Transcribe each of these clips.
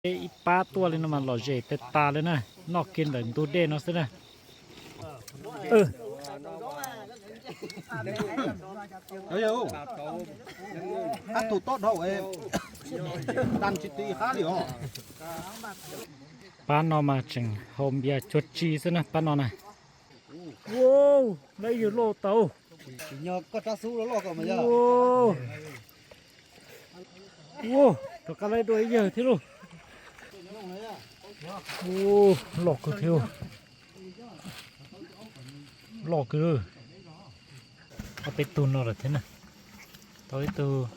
Ib pab tuaj li no mas lom zem tas tas li na, noj kiag ntawm ntug dej no xwb na. Pab no mas tseem haus npias cuag tsi xwb na, pab no na. Ua, lawv yawg loj tau. Ua, rov qab lawv dua ib yawg thiab lauj. Ua, loj kawg thiab. Loj kawg. Ob peb tug no lawm thiab na. Tau ib tug.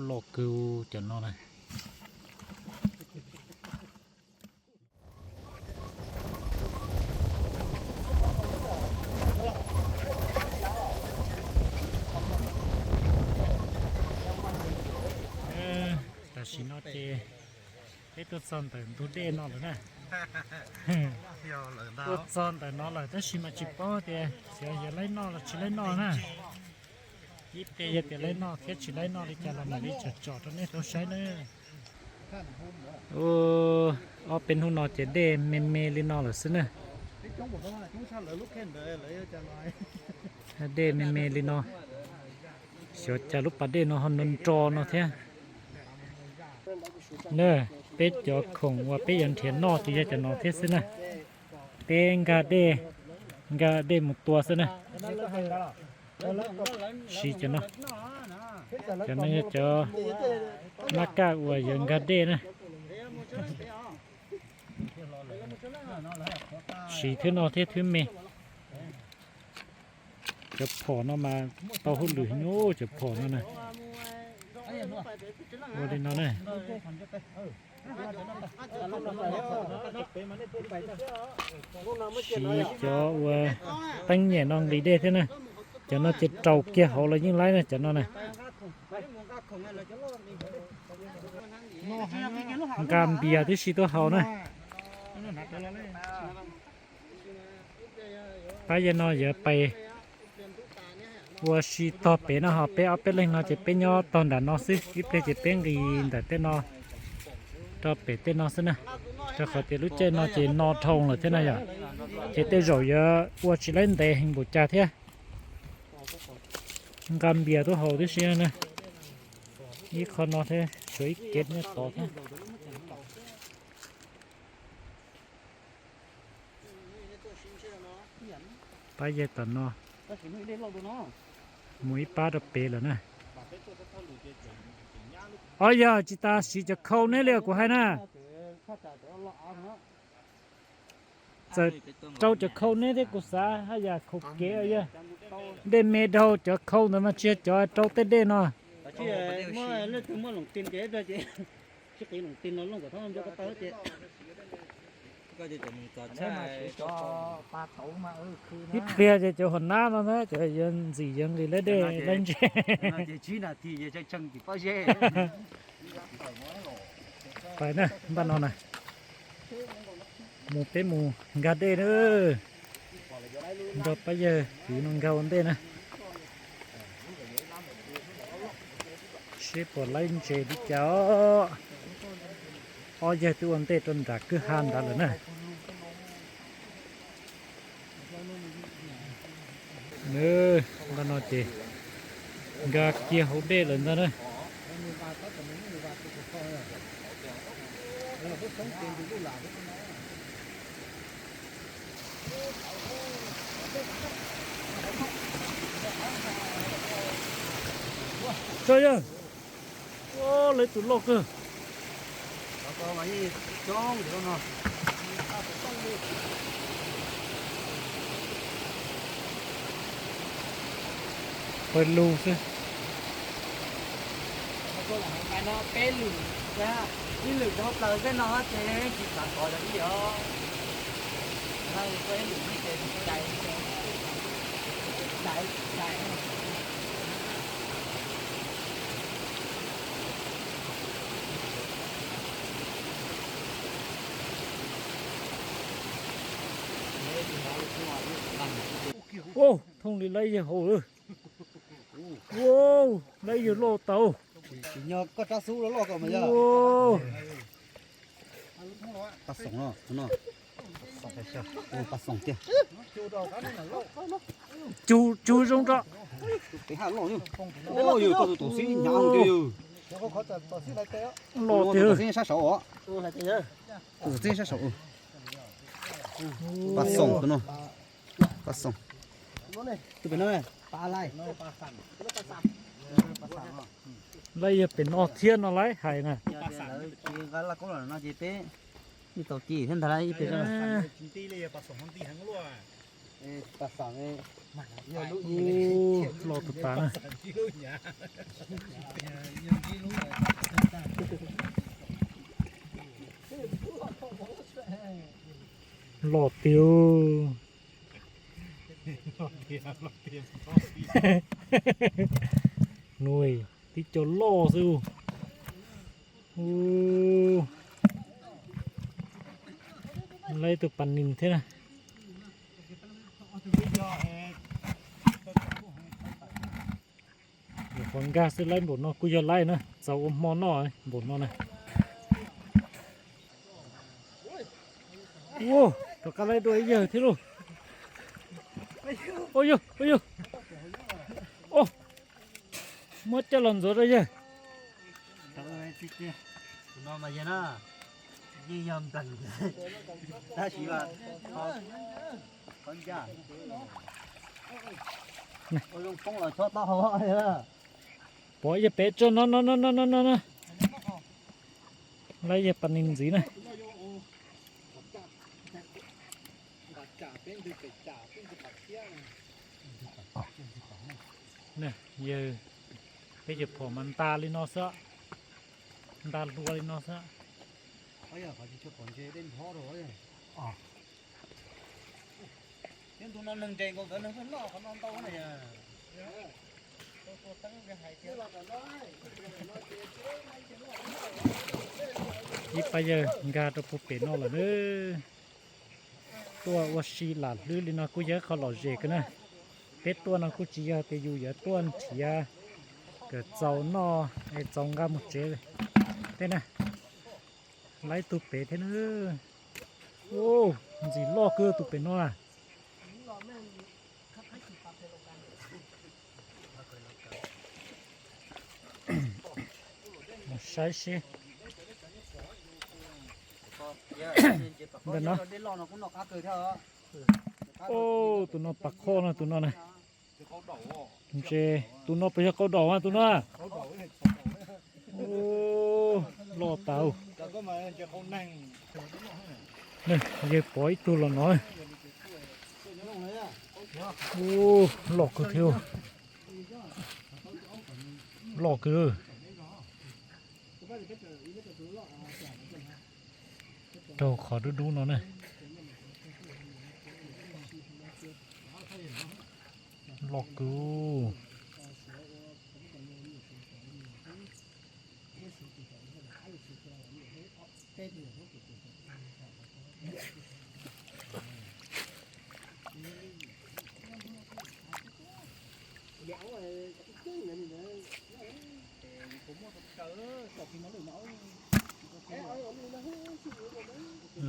Loj kawg cov no na. Tam sim no ces peb tuaj txog ntawm ntug dej no lawm na. Tuaj txog ntawm no lawm tab sis mas tsis paub tias xyov yuav laib noj los tsis laib noj na. Ib pliag yog tias laib noj thiab tsis laib noj li cas los mam li tsom tsom rau nej tau saib na. Ob peb hnub no ces dej me me li no lawm xwb na. Dej me me li no, xyov cas lub pas dej no ho nro nro no thiab. Na, peb cov khoom uas peb yuav nrhiav noj ces yog cov no thiab xwb na. Peb nkag dej, nkag dej mus tua xwb na. Siv cov no, cov no yog cov mab kaj uas yuav nkag dej na. Siv thwb no thiab thwb me. Cov phom no mas tau hauj lwm heev, cov phom no na. Ua li no na. Siv cov ua teeb nyem no nqis dej thiab na. Cov no ces raus kiag hauv los yeej laib na cov no na. Nqa npias tib si tuaj haus na. Pab yawg no yuav pais ua si tog pem no, ho peb ob peb leeg no ces peb nyob tog nram no xwb, ib pliag ces peb nqis ntawm tej no rau pem tej no xwb na, rau qhov tias lub caij no ces no dhau lawm thiab na yom, ces tej zaum yuav ua tsis laib ntev heev npaum cas thiab. Nqa npias tuaj haus tib si na, ib qho no thiab tshuav ib kev nyob tod thiab. Pab yawg tom no mus ib pab rau pem lawm na. Os, yog tsis tas siv cov khau neb li kuv hais na. Txawm rau cov khau neb thiab kuv xav haj yam khaum kev yog dej me dhau cov khau ntawd mas tsis yog cov rau tej dej no. Ib pliag ces cov hom nab no na cov yuav ntxim yuav nqis laib dej laib ntseg. Pais na, npaj no na, mus peb mus nkag dej na, nrog pab yawg kwv no nkag ua ntej na. Seb puas laib ntses li cas os. Ob yawg twb ua ntej rau nram kwj ha nrad lawm na. Npaj no ces nkag kiag hauv dej lawm ntag na. Tso yawg, lawv tus loj kawg. Pawg lug xwb. Peb lwm, ib lwm dhau plaws tej no ces tsis xav kov cov ib os. Peb lwm ces cais, cais, cais. Ua, thooj li laib yawg hauv lawm. Ua, laib yawg loj tau. Ua, Pas xoom no, no. Pas xoom tiag. Cug, cug zoo rau. Tus pem haj loj yog. Yog koj tus tom xib hnyav tiag yog. Loj tiag. Tus tom xib sab saud os. Tus tom xib sab saud. Pas xoom tus no. Pas xoom. Tus pem no. Lawv yog pem no thiab no lawv hais na. Ces peb ib tau ci thiab ntag ib pem. Ub, loj tas tas na. Loj tiag. Nuj, tib co loj xwb. Ub, laib tus pas nis thiab na. Nyuam qhuav nkag xwb, laib npaum no kuj yog laib na, txaus ua hmo noj npaum no na. Ua, rov qab laib dua ib yawg thiab lauj. Ua yog, ua yog. Muab coj los ntxuav rau yawg. Tus no mas yog na, yeej yog nplees, tab sis mas qhov ncaj, ua zoo poob los chob taub hau. Pov yawg pem tso no no no no no no. Laib yawg pas nis ntxiv na. Yawg, peb cov phom mas nta li no xwb, nta hlua li no xwb. Ib pab yawg nkag rau puag pem no lawm na. Tuaj ua si lam hlwb li no kuj yog qhov lom zem kawg na. Peb tuaj no kuj tsis yog tias yus yuav tuaj nrhiav kom txaus noj es txaus nqa mus tsev tej na. Laib tug pem thiab na. Ntxim loj kawg tus pem no na. Mus saib seb. Ntawm no. Tus no pas qhoj no, tus no na. Ntshe tus no puas yog qau daum mas tus no. Loj tas. Yawg pov ib tug los no. Loj kawg thiab. Loj kawg. Raug qhov dub dub no na. Loj kawg.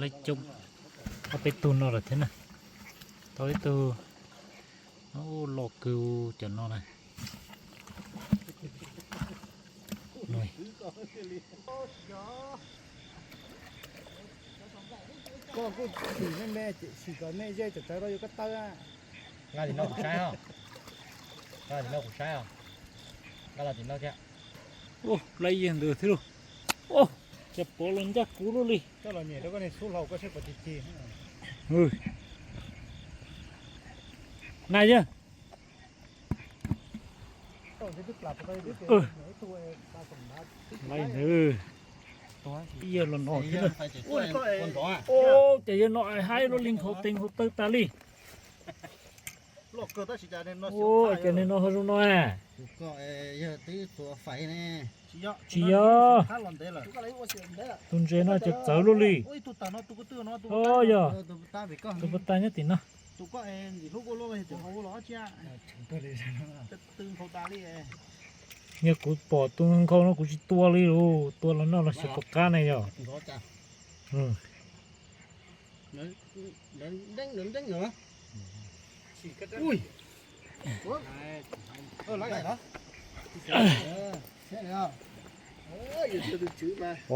Lawv coob ob peb tug no lawm thiab na. Tau ib tug. Loj kawg cov no na. Koj kuj sim me me, sim kom me zej tawm tawv rau yuav koj tawb. Nqa tim no kuv saib os. Nqa tim no kuv saib os. Nqa los tim no thiab. Ua, lawv yawg ntawd thiab lauj. Ua, cas pov los ncaj kuv luaj li. Coj los nyem rau koj niag xub hlau koj saib puas ci ci. Na yawg. Lawv ntawd ib yawg los no thiab. Ua, cas yawg no haib luaj li, nkhaus tes nkhaus taw tas li. Ua, cas niag no ho zoo no a. Tsis yog, tus ntses no ces txawv luaj li. O yog, tus puas tag nyob tim no. Yog kuv pom tus nkhaus no kuv tsis tua li lauj, tua los noj los xyov puas qab ne yog. Ua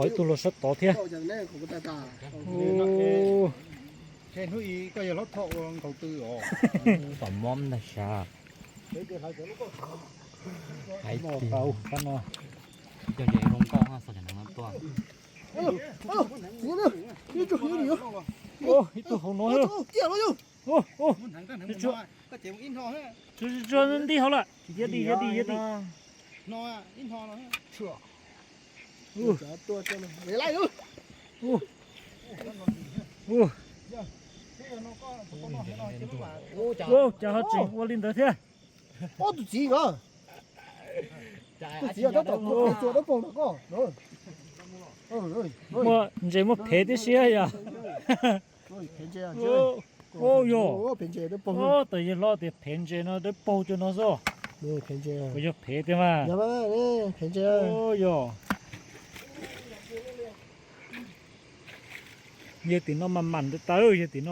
ib tug luag sab tod thiab. Hnub i koj yog hlob thoj ua nkaus twg os? Pom mob ntag sas. Hais tias qab no cog ces zoo nkauj ha, xov cov neeg no tuaj. Ib tug hauv no. Ntij hauv lawm, ya di ya di ya di. Ua cas ho tseem ua li ntawd thiab? Ob tug txiv ko, tus txiv tab tom tua dawb paug no ko. Muaj ntses muaj phev tib si yom. Yog, tus yawg hlob tias phev ntses no dawb paug cuag no xwb. Kuv yog phev tiag mas. Yog, yawg tim no mas mam tas tas yawg tim no.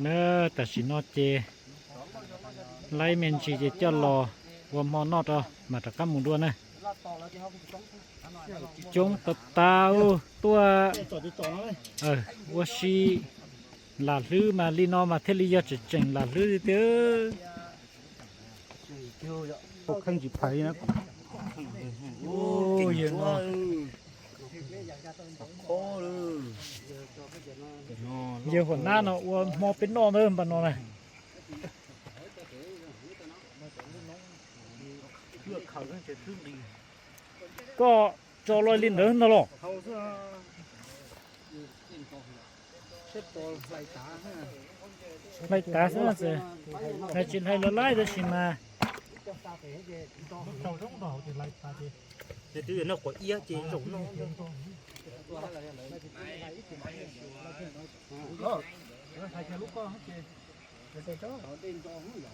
Na, tam sim no ces laib me ntsis ces coj los ua hmo noj rau mam rov qab mus dua na. Coob tas tas tuaj ua si lam hlwb mas li no mas thiaj li yog tseem tseem lam hlwb tiag. Yawg huam nab no ua hmo peb noj ntawd npaj no na. Koj tso los li ntawd ntag los? Hlais tas xwb, tsis hlais los laib tab sis mas.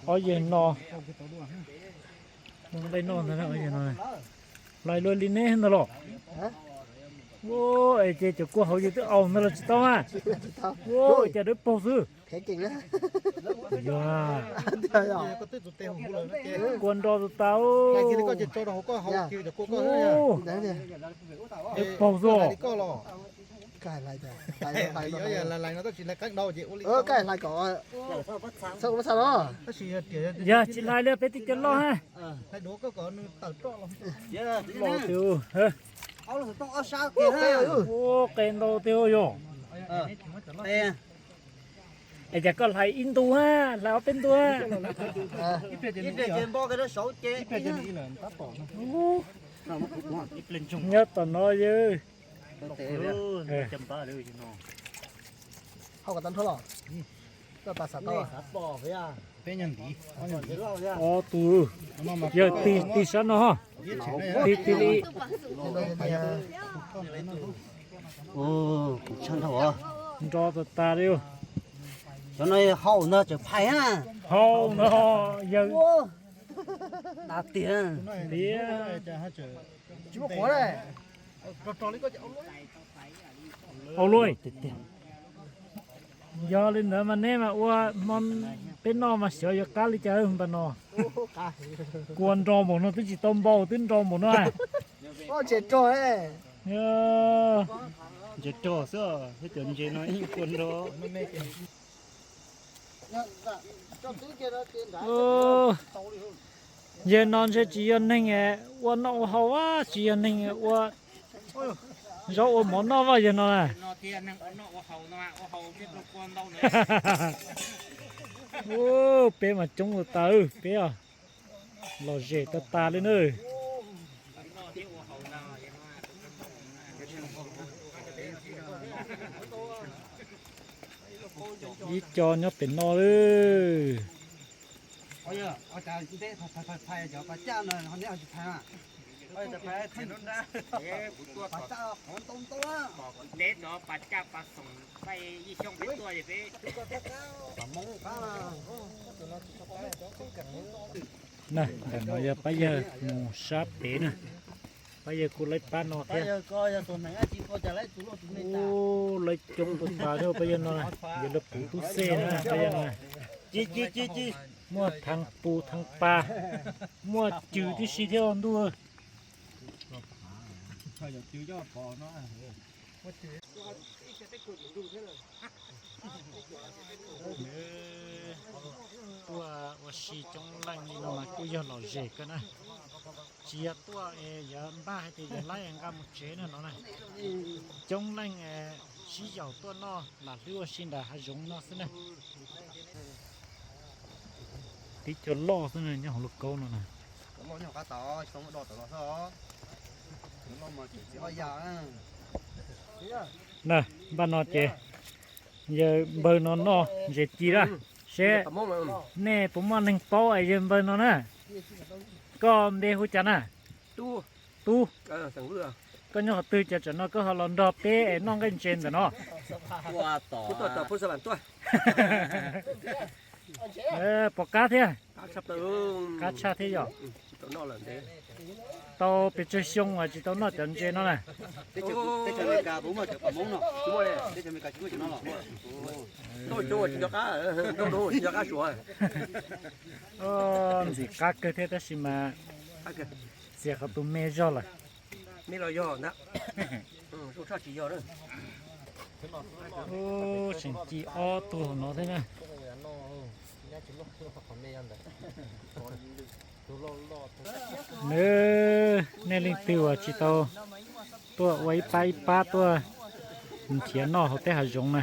Ob yawg no, hlais luaj li neb ntag los? Es ces cov kua hauv ces twb aus ntag los tsis tau a? Ua cas dawb paug xwb. Yog, kua nro tas tas. Dawb paug xwb. Yog tsis hlais li peb tib co loj ha. Los tiag, qe ntau tiag yog. Es cas koj hlais ib ntu ha, hlais ob peb ntu ha? Nyob tom no yawg. Ob tug, yawg tig tig sab no, tig tig li. Nro tas tas li. Cov no hau ntag tseem phais ha. Hau no yawg. Tiag, tiag. Au luaj. Yog li ntawd mas neb mas ua hmo peb noj mas xyov yuav qab li cas npaj no. Kua nro npaum no twb tsis tau npau twb nro npaum no. Ntses rog xwb, cov ntses no ib kua nro. Yawg no ntshe tsis yog neeg ua noj ua haus, tsis yog neeg ua zaub ua mov noj vaj yawg no na. Peb mas coob tas tas peb os, lom zem tas tas li na. Ib co nyob pem no lawm. Na, ntawm no yog pab yawg mus sab pem na. Pab yawg kuj laib pab no thiab. Ub, laib coob tus tas thiab pab yawg no, yog lawv puv tub xej na pab yawg no. Muaj theev pus theev pas, muaj cws tib si thiab ntuj. Tuaj ua si coob leej li no mas kuj yog lom zem kawg na. Tsis yog tuaj es yuav npaj hais tias yuav laib nqa mus tsev na no na. Coob leej sib yaum tuaj noj lam hlwb ua si nram hav zoov no xwb na. Tib co loj xwb na nyob hauv lub kaub no na. Na, npaj no ces yawg npawg no noj ntses ci lawm. Seb nej puas muaj neeg paub es yawg npawg no na? Koj npe hu cas na? Tub. Koj nyob qhov twg cas tsam no koj ho los nrog peb es noj nqaij ntses ntawm no? Pom qab thiab. Qab tshaj thiab yom. Tau pes tsawg xyoo uas tsis tau noj cov ntses no na. Ntxim qab kawg thiab tab sis mas txias qhov tus me zog lawm. Tseem ci ob tug hauv no thiab na. Nws, nej leej twg uas tsis tau tuaj ua ib pab ib pab tuaj nrhiav noj hauv tej hav zoov na,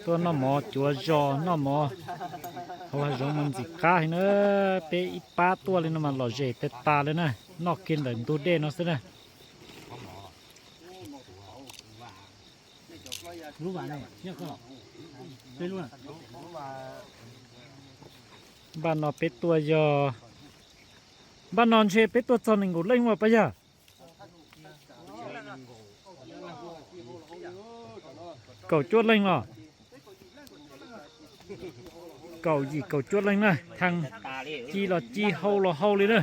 tuaj noj mov cuav zos noj mov hauv hav zoov mas ntxim qab heev na. Peb ib pab tuaj li no mas lom zem tag tas li na, noj kiag ntawm ntug dej no xwb na. Npaj no peb tuaj yog, npaj no ntshe peb tuaj txog nees nkaum leej mas pab yog. Kaum cuaj leej los, kaum yim kaum cuaj leej na, thee ci los ci hau los hau li na.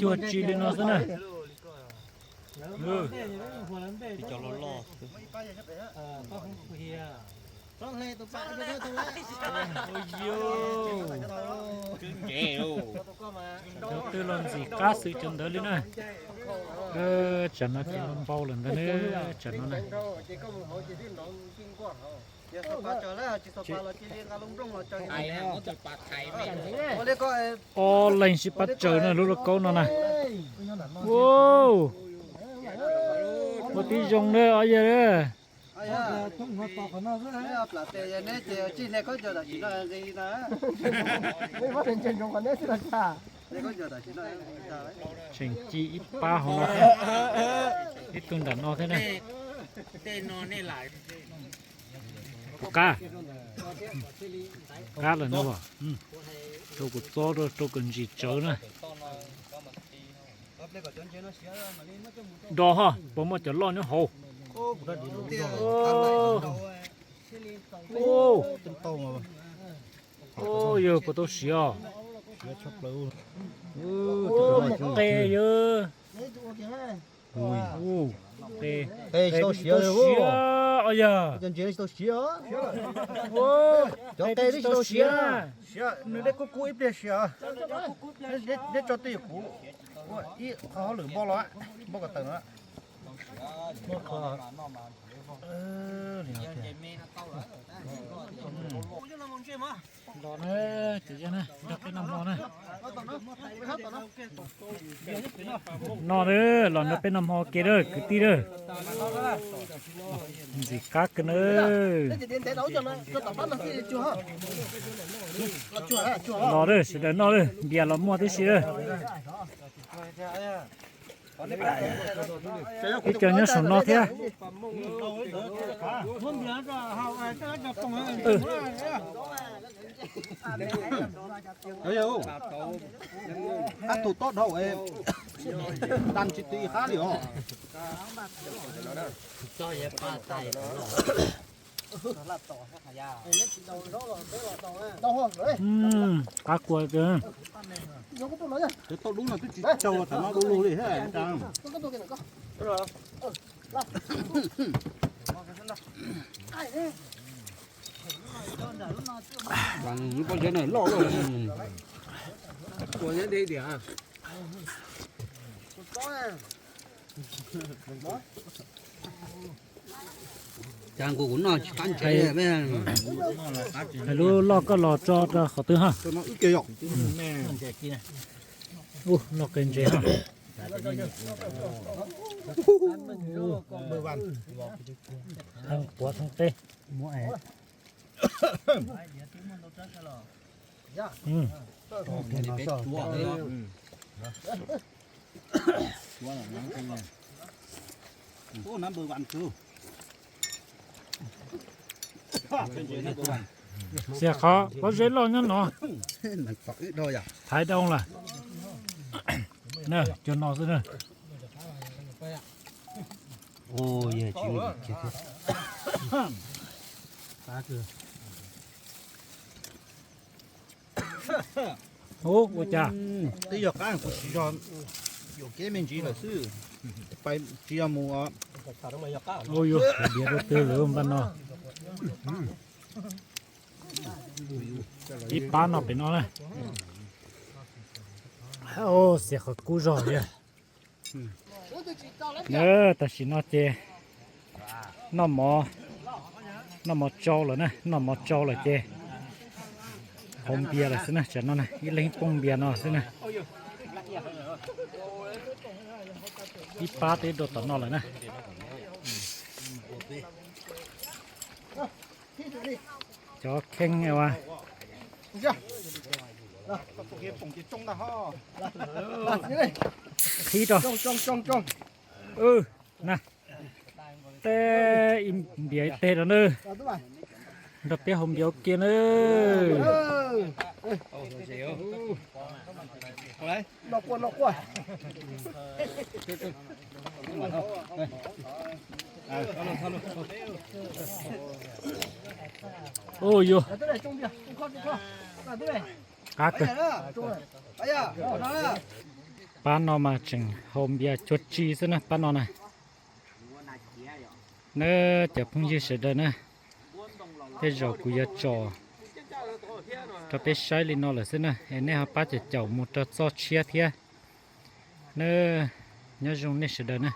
Cuag tsi li no xwb na. Cov twg los ntxim qab xwm cov ntawd li na. Tsam no ces npau lawm ntawd na, tsam no na. Ob leeg sib pab tsaws na lub lub kaub no na. Ua tib zoo na ob yawg. Tseem ci ib pab hauv no, ib tug nram no thiab na. Puas qab? Qab lawm na. Rau kuv txob rau, rau kom ntsim tsawv na. Do ho puas muaj cov loj nyob hauv? Yawg puas tau siav? Qe yawg. Qe tsis tau siav. Yog cov qe twb tsis tau siav. Nws dej kub kub ib pliag siav. Neb tso twj ywm kuv ib qho hauj lwm npau los, npau ko taw no. No na, los nrog peb noj hmo ke lawm kwv tij lawm. Ntxim qab kawg na. Los lawm, sawv daws noj lawm, npias los muaj tib si lawm. Ib co nyob saum no thiab. Ab tug tob dhau, tan tsis tw ib qab li os. Qab kua tiag. Cov tauj dub no twb tsis tsau tam no du lug li thiab. Lub pob zeb no loj loj, tua nyob deb tiag. Cas nkaus kuv noj tsis qab ntsev. Hais lub loj koj los tso rau qhov twg ha? Ub, loj kawg ntsev ha. Thaj quav thaj teb. Xiam qhov pob zeb loj nyob no. Thaiv doo lawm. Cov no xwb na. Ub, ua cas? Twb yog qab kuv tsis yog yuam kev me ntsis lawm xwb. Pais tsis yog mus os. Ub, yuav diav rau twg lawm npaj no. Ib pab no pem no na. Xiam qhov kub zog li. Tam sim no ces noj mov, noj mov tsau lawm na, noj mov tsau lawm ces haus npias lawm xwb na. Tsam no na ib leeg poob npias no xwb na. Ib pab twb dua tom no lawm na. Cov kheej ua qhib rau. Na, teb ib npias ib teg rau na. Nrog peb haus npias ua ke na. Ub, yuav qab kawg. Pab no mas tseem haus npias cuag tsi xwb na pab no na. Na, cov phooj ywg sawv daws na, tej zaum kuv yuav tsom rau peb saib li no lawm xwb na, es nej ho pab caum caum mus rau txoj tshiab thiab. Na, nyob zoo nej sawv daws na.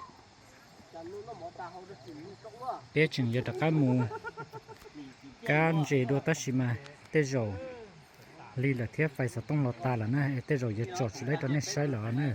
Peb tseem yuav rov qab mus kab ntses dua tab sis mas tej zaum lig lawm thiab fais xov tooj los tas lawm na, es tej zaum yuav tsom tsis laib rau nej saib lawm os na.